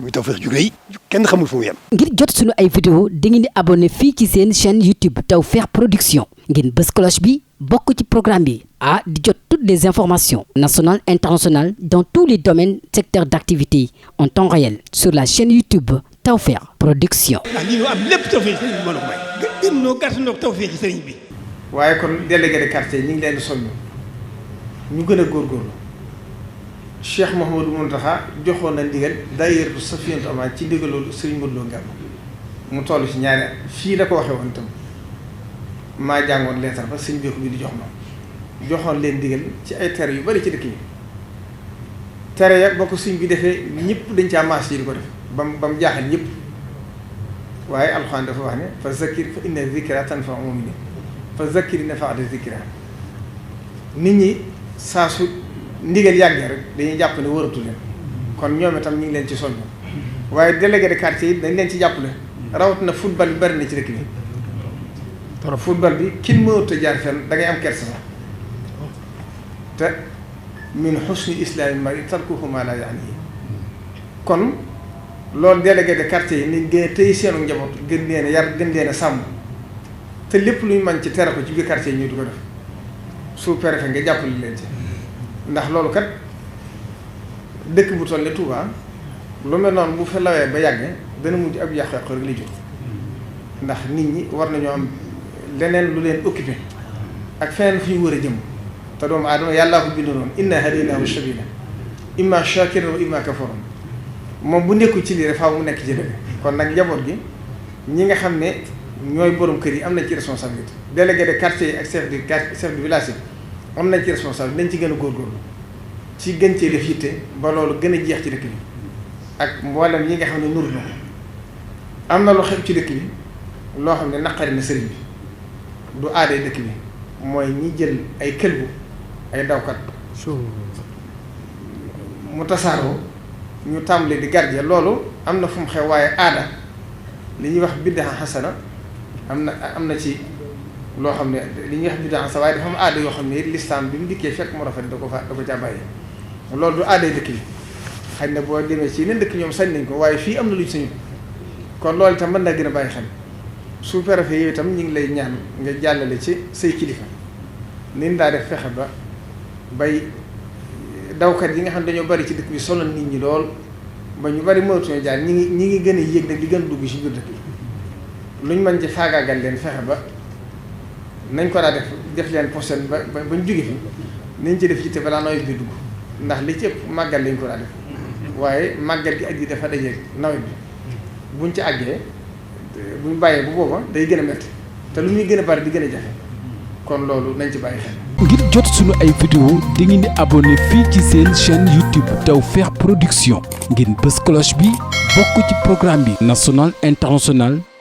muy Tawfekh ju rëy kenn xamul fu mu yem. ngir jot sunu ay vidéo di ngeen di abonné fii ci seen chaîne YouTube Tawfekh Production ngeen bës cloche bi bokk ci programme bi di jot toutes les informations nationales internationales dans tous les domaines secteurs d'activité en temps réel sur la chaîne YouTube Tawfekh Production. lii ñu am lépp Tawfekh sëriñ bi mën a may. gën noo gàtt noo Tawfekh sëriñ bi. waaye kon délégué de quartier ñu ngi leen di soññ ñu gën a góorgóorlu Cheikh Mouhamadou Mountakha joxoon na ndigal daayira Safinatoul Amaan ci ndigalul Serigne Modou Lo Ngam mu toll ci ñaari at fii la ko waxee woon itam maa jàngoon leetar ba sëñ bi ko bi di jox ma joxoon leen ndigal ci ay tere yu bari ci dëkk yi tere ya boo ko sëñ bi defee ñëpp dañ caa maas yi di ko def ba mu jaaxal ñëpp waaye alxuraan dafa wax ne fa zakkir fa inna zikra tanfa'u mu'minin fa zakkir nafa'at zikra nit ñi saa su ndigal yàggee rek dañuy jàpp ne wëratu leen kon ñoom itam ñu ngi leen ci soññ waaye délégué de quartier yi dañ leen ci jàppale rawatina football bi bari na ci dëkk bi trop football bi kin mënut a jaar fenn da ngay am kersa sax te min husni islaamil mar'i tarkuhu ma la ya'nihi kon loolu délégué de quartier yi ni gën a tëye seenu njaboot gën leen a yar gën leen a sàmm te lépp luñ mën ci tere ko ci biir quartier yi ñu di ko def sous-préfet nga jàppale leen ci ndax loolu kat dëkk bu toll ne Touba lu mel noonu bu fa lawee ba yàgg dana mujj ab yàqu-yàqu rek li jóg ndax nit ñi war nañoo am leneen lu leen occupé ak feneen fu ñu war a jëm te doomu aadama yàllaa ko bind noonu inna hadaynaahu sabila imma shakiran wa imma kafuran moom bu nekkul ci lii rek faaw mu nekk ci dëgg kon nag njaboot gi ñi nga xam ne ñooy borom kër yi am nañ ci responsabilité délégué de quartier yi ak chef de village yi am nañ ci responsabilité nañ ci gën a góorgóorlu ci gën cee def yitte ba loolu gën a jeex ci dëkk bi ak mboolem ñi nga xam ne nur na am na lu xew ci dëkk bi loo xam ne naqari na sëriñ bi du aaday dëkk bi mooy ñi jël ay këlbu ay dawkat mu tasaaroo ñu tàmbali di gardien loolu am na fu mu xew waaye aada li ñuy wax biddaa xasana am na ci loo xam ne li ñuy wax biddaa xasana waaye dafa am aada yoo xam ne lislaam bi mu dikkee fekk mu rafet da ko caa bàyyi loolu du aaday dëkk bi xëy na boo demee ci yeneen dëkk ñoom sañ nañ ko waaye fii am na lu ñu sañu kon loolu itam mën naa gën a bàyyi xel sous-préfet yooyu itam ñu ngi lay ñaan nga jàllale ci say kilifa nin daa def fexe ba bay dawkat yi nga xam ne dañoo bari ci dëkk bi sonal nit ñi lool ba ñu bari mënatuñoo jaar ñi ngi gën a yéeg nag di gën a dugg ci biir dëkk bi luñ mën ci faagaagal leen fexe ba nañ ko daa def leen posen ba ñu jóge fi nañ ci def yitte balaa nawet bi dugg ndax li ci ëpp màggal lañ ko daa def waaye màggal gi at yi dafa dajeeg nawet bi buñ ci àggee buñ bàyyee bu booba day gën a métti te lu muy gën a bari di gën a jafe kon loolu nañ ci bàyyi xel. ngir jot sunu ay vidéo di ngeen di abonné fii ci seen chaîne YouTube Tawfekh Production ngeen bës cloche bi bokk ci programme bi national international